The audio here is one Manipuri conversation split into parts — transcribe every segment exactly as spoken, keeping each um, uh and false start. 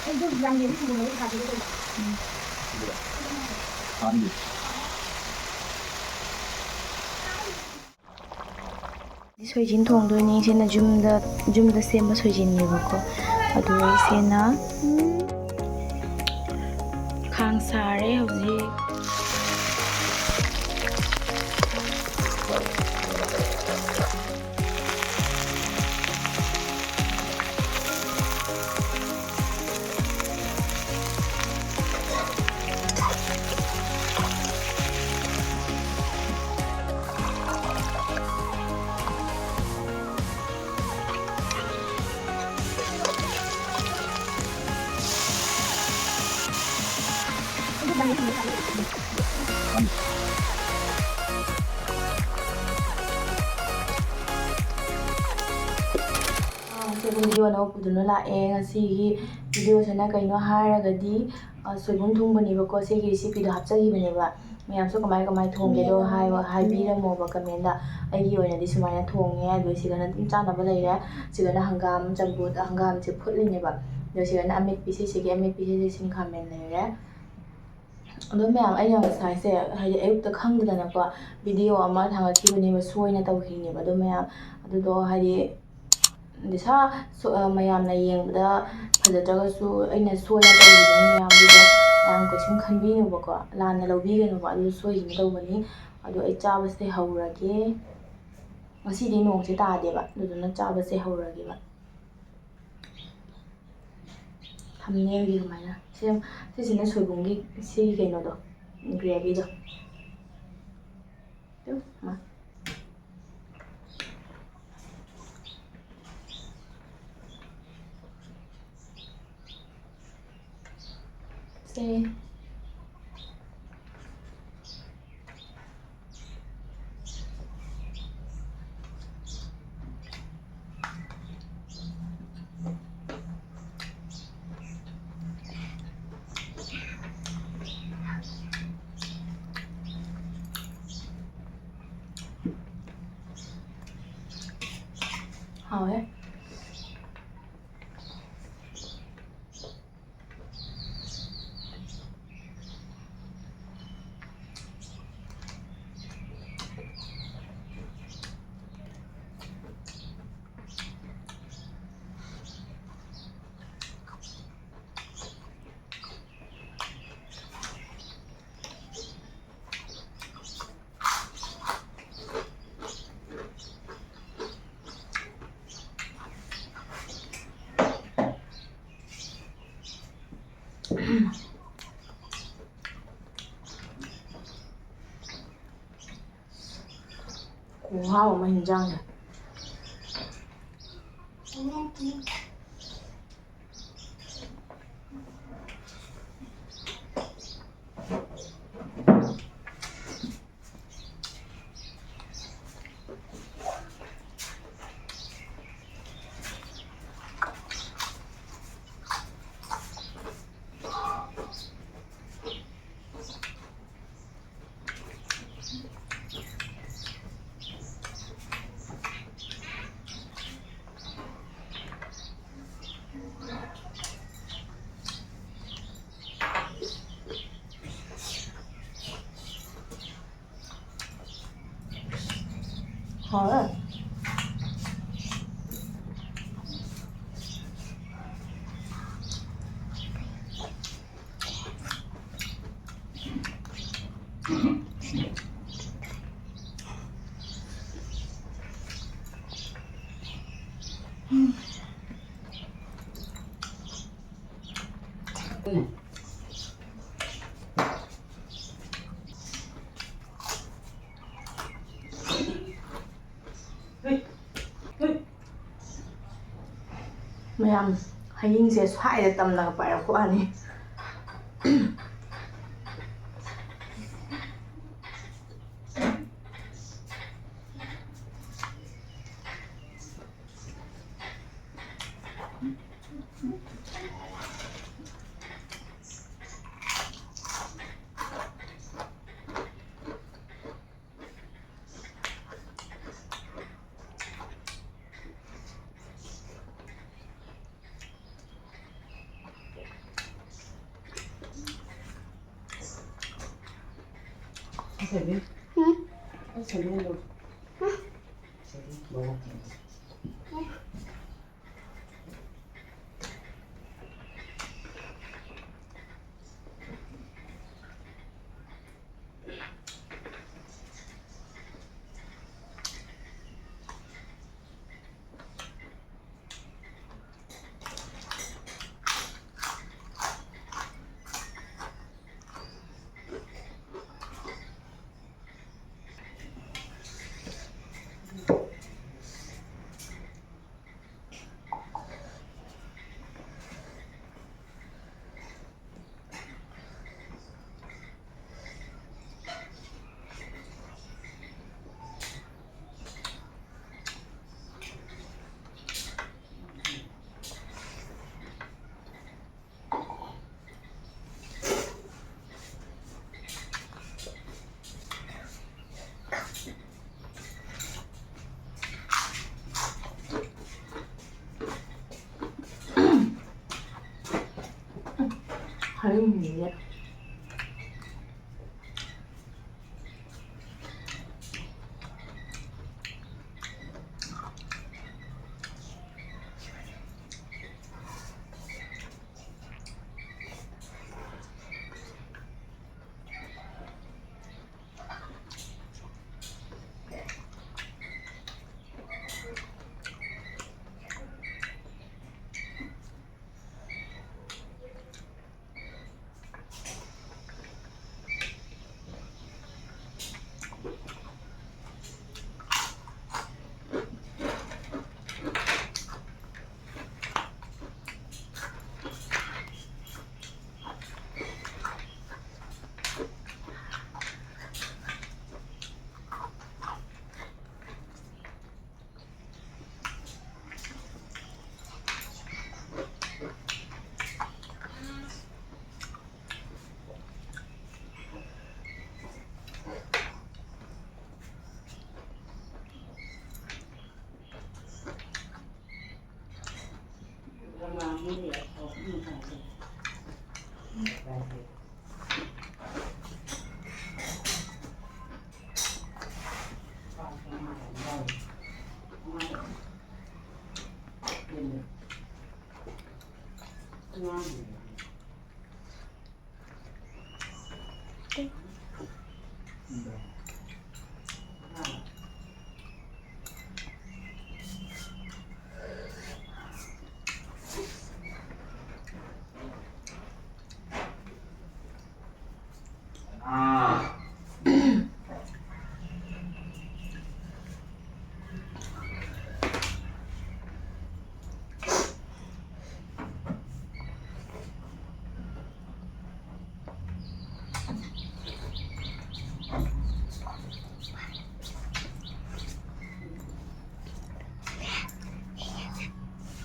ꯑꯩꯗꯣ ꯌꯥꯝ ꯌꯦꯡꯅꯤꯡꯕ ꯂꯩ ꯊꯥꯕꯤꯒꯦ ꯇꯧꯕ꯫ ꯊꯥꯕꯤꯒꯦ꯫ ꯁꯣꯏꯖꯤꯟ ꯊꯣꯡꯗꯣꯏꯅꯤ꯫ ꯁꯤꯅ ꯌꯨꯝꯗ, ꯌꯨꯝꯗ ꯁꯦꯝꯕ ꯁꯣꯏꯖꯤꯟꯅꯦꯕꯀꯣ꯫ ꯑꯗꯨ ꯏꯆꯦꯅ ꯈꯥꯡ ꯁꯥꯔꯦ ꯍꯧꯖꯤꯛ꯫ ꯑꯥ, ꯁꯤꯕꯨ ꯚꯤꯗꯤꯑꯣ ꯑꯅꯧꯕ ꯄꯨꯗꯨꯅ ꯂꯥꯛꯑꯦ꯫ ꯉꯁꯤꯒꯤ ꯚꯤꯗꯤꯑꯣꯁꯤꯅ ꯀꯩꯅꯣ ꯍꯥꯏꯔꯒꯗꯤ, ꯑ, ꯁꯣꯏꯕꯨꯝ ꯊꯣꯡꯕꯅꯦꯕꯀꯣ꯫ ꯁꯤꯒꯤ ꯔꯤꯁꯤꯄꯤꯗꯣ ꯍꯥꯞꯆꯈꯤꯕꯅꯦꯕ꯫ ꯃꯌꯥꯝꯁꯨ ꯀꯃꯥꯏ ꯀꯃꯥꯏ ꯊꯣꯡꯒꯦꯗꯣ ꯍꯥꯏ-, ꯍꯥꯏꯕꯤꯔꯝꯃꯣꯕ ꯀꯃꯦꯟꯗ꯫ ꯑꯩꯒꯤ ꯑꯣꯏꯅꯗꯤ ꯁꯨꯃꯥꯏꯅ ꯊꯣꯡꯉꯦ꯫ ꯑꯗꯨ ꯁꯤꯗꯅ ꯑꯗꯨꯝ ꯆꯥꯅꯕ ꯂꯩꯔꯦ꯫ ꯁꯤꯗꯅ ꯍꯪꯒꯥꯝ ꯆꯝꯐꯨꯠ, ꯍꯪꯒꯥꯝꯁꯦ ꯐꯨꯠꯂꯤꯅꯦꯕ꯫ ꯑꯗꯣ ꯁꯤꯗꯅ ꯑꯃꯦꯠꯄꯤ, ꯁꯤꯁꯤꯒꯤ ꯑꯃꯦꯠꯄꯤꯁꯤꯗꯤ ꯁꯤꯡ ꯈꯥꯃꯦꯟ ꯂꯩꯔꯦ꯫ ꯑꯗꯣ ꯃꯌꯥꯝ, ꯑꯩꯅ ꯉꯁꯥꯏꯁꯦ, ꯍꯥꯏꯗꯤ, ꯑꯌꯨꯛꯇ ꯈꯪꯗꯗꯅꯀꯣ, ꯚꯤꯗꯤꯑꯣ ꯑꯃ ꯊꯥꯡꯒꯠꯈꯤꯕꯅꯦꯕ, ꯁꯣꯏꯅ ꯇꯧꯈꯤꯕꯅꯦꯕ꯫ ꯑꯗꯣ ꯃꯌꯥꯝ, ꯑꯗꯨꯗꯣ, ꯍꯥꯏꯗꯤ, ꯗꯤꯁꯥ ꯁꯣ-, ꯑ, ꯃꯌꯥꯝꯅ ꯌꯦꯡꯕꯗ ꯐꯖꯗ꯭ꯔꯒꯁꯨ ꯑꯩꯅ ꯁꯣꯏꯅ ꯇꯧꯈꯤꯕꯅꯤ꯫ ꯃꯌꯥꯝꯗꯨꯗ ꯃꯌꯥꯝ ꯀꯩꯁꯨꯝ ꯈꯟꯕꯤꯅꯨꯕꯀꯣ, ꯂꯥꯟꯅ ꯂꯧꯕꯤꯒꯅꯨꯕ꯫ ꯑꯗꯨ ꯁꯣꯏꯈꯤꯕ ꯇꯧꯕꯅꯤ꯫ ꯑꯗꯣ ꯑꯩ ꯆꯥꯕꯁꯦ ꯍꯧꯔꯒꯦ꯫ ꯉꯁꯤꯗꯤ ꯅꯣꯡꯁꯦ ꯇꯥꯗꯦꯕ, ꯑꯗꯨꯗꯨꯅ ꯆꯥꯕꯁꯦ ꯍꯧꯔꯒꯦꯕ꯫ ꯊꯝꯅꯦꯒꯤ ꯑꯗꯨꯃꯥꯏꯅ ꯁꯦꯝ-, ꯁꯤꯁꯤꯅ ꯁꯣꯏꯕꯨꯝꯒꯤ ꯁꯤꯒꯤ ꯀꯩꯅꯣꯗꯣ, ꯒ꯭ꯔꯦꯚꯤꯗꯣ꯫ ꯇꯨ, ꯃꯥ꯫ ꯁꯦ꯫ ꯍꯥꯎꯋꯦ꯫ ꯈꯨꯍꯥꯎ ꯑꯃ ꯍꯤꯟꯖꯥꯡꯁꯦ꯫ ꯍꯥꯎꯋꯦ꯫ ꯃꯌꯥꯝ, ꯍꯌꯤꯡꯁꯦ ꯁ꯭ꯋꯥꯏꯗ ꯇꯝꯂꯒ ꯄꯥꯏꯔꯛꯄ ꯋꯥꯅꯤ꯫ ꯍꯥꯏꯔꯝꯃꯤꯅꯦ꯫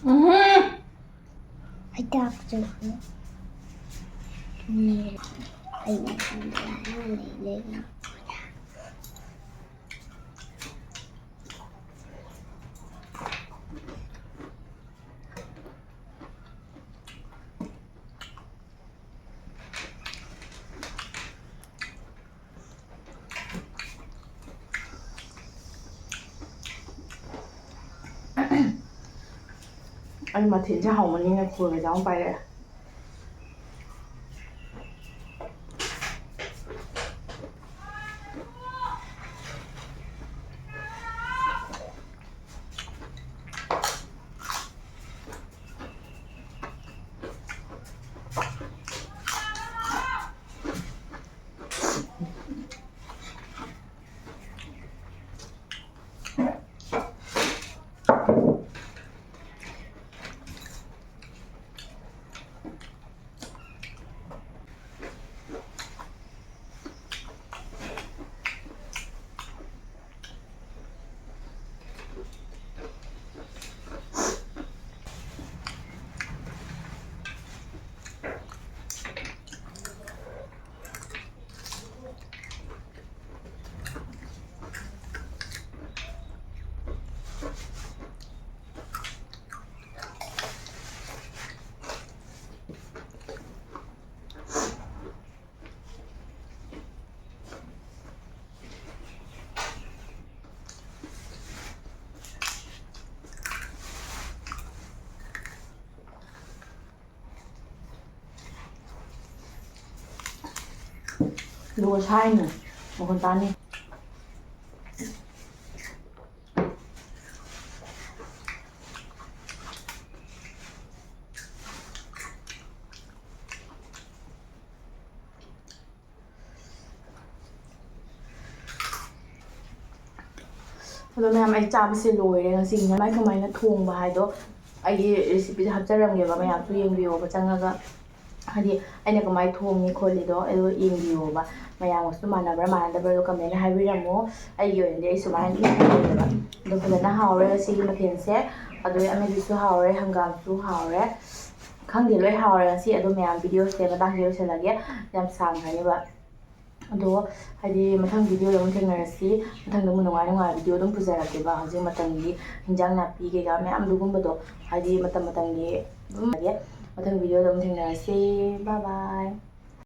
ꯎꯝꯍꯨꯝ꯫ ꯑꯩ ꯇꯥꯛꯄꯁꯦ ꯎꯝ, ꯑꯩ ꯂꯩ, ꯂꯩ꯫ ꯑꯩ ꯃꯊꯦꯜꯁꯦ ꯍꯥꯎꯃꯟꯒꯤꯅ ꯈꯣꯏꯒꯁꯦ ꯑꯃꯨꯛ ꯄꯥꯏꯔꯛꯑꯦ꯫ ꯑꯗꯨꯒ ꯁꯥꯏꯅꯦ, ꯃꯈꯣꯟ ꯇꯥꯅꯤ꯫ ꯑꯗꯣ ꯃꯌꯥꯝ, ꯑꯩ ꯆꯥꯕꯁꯦ ꯂꯣꯏꯔꯦ꯫ ꯉꯁꯤꯒꯤꯅ ꯀꯃꯥꯏ ꯀꯃꯥꯏꯅ ꯊꯣꯡꯕ ꯍꯥꯏꯗꯣ ꯑꯩꯒꯤ recipeꯗ ꯍꯥꯞꯆꯔꯝꯒꯦꯕ, ꯃꯌꯥꯝꯁꯨ ꯌꯦꯡꯕꯤꯌꯣꯕ ꯆꯪꯉꯒ꯫ ꯍꯥꯏꯗꯤ ꯑꯩꯅ ꯀꯃꯥꯏꯅ ꯊꯣꯡꯉꯤ ꯈꯣꯠꯂꯤꯗꯣ ꯑꯗꯨ ꯌꯦꯡꯕꯤꯌꯣꯕ꯫ ꯃꯌꯥꯝꯒꯁꯨ ꯃꯥꯟꯅꯕ꯭ꯔꯥ ꯃꯥꯟꯅꯗꯕ꯭ꯔꯥꯗꯣ comment ꯍꯥꯏꯕꯤꯔꯝꯃꯣ꯫ ꯑꯩꯒꯤ ꯑꯣꯏꯅꯗꯤ ꯑꯩ ꯁꯨꯃꯥꯏꯅ ꯑꯗꯨꯝ ꯊꯣꯡꯉꯦꯕ꯫ ꯑꯗꯣ ꯐꯖꯅ ꯍꯥꯎꯔꯦ ꯉꯁꯤꯒꯤ ꯃꯊꯦꯜꯁꯦ꯫ ꯑꯗꯨ ꯑꯃꯦꯠꯄꯁꯨ ꯍꯥꯎꯔꯦ, ꯍꯪꯒꯥꯝꯁꯨ ꯍꯥꯎꯔꯦ꯫ ꯈꯪꯗꯦ, ꯂꯣꯏ ꯍꯥꯎꯔꯦ ꯉꯁꯤ꯫ ꯑꯗꯣ ꯃꯌꯥꯝ, videoꯁꯦ ꯃꯇꯥꯡꯁꯤꯗ ꯂꯣꯏꯁꯤꯜꯂꯒꯦ, ꯌꯥꯝ ꯁꯥꯡꯈ꯭ꯔꯅꯦꯕ꯫ ꯑꯗꯣ ꯍꯥꯏꯗꯤ ꯃꯊꯪ videoꯗ ꯑꯃꯨꯛ ꯊꯦꯡꯅꯔꯁꯤ꯫ ꯃꯊꯪꯗ ꯑꯃꯨꯛ ꯅꯨꯡꯉꯥꯏ ꯅꯨꯡꯉꯥꯏꯕ video ꯑꯗꯨꯝ ꯄꯨꯖꯔꯛꯀꯦꯕ꯫ ꯍꯧꯖꯤꯛ ꯃꯇꯝꯒꯤ ꯍꯤꯟꯖꯥꯡ ꯅꯥꯄꯤ ꯀꯩꯀꯥ ꯃꯌꯥꯝ ꯑꯗꯨꯒꯨꯝꯕꯗꯣ, ꯍꯥꯏꯗꯤ ꯃꯇꯝ ꯃꯇꯝꯒꯤ ꯑꯗꯨꯝ ꯂꯩꯌꯦ꯫ ꯃꯊꯪ videoꯗ ꯑꯃꯨꯛ ꯊꯦꯡꯅꯔꯁꯤ꯫ Bye bye꯫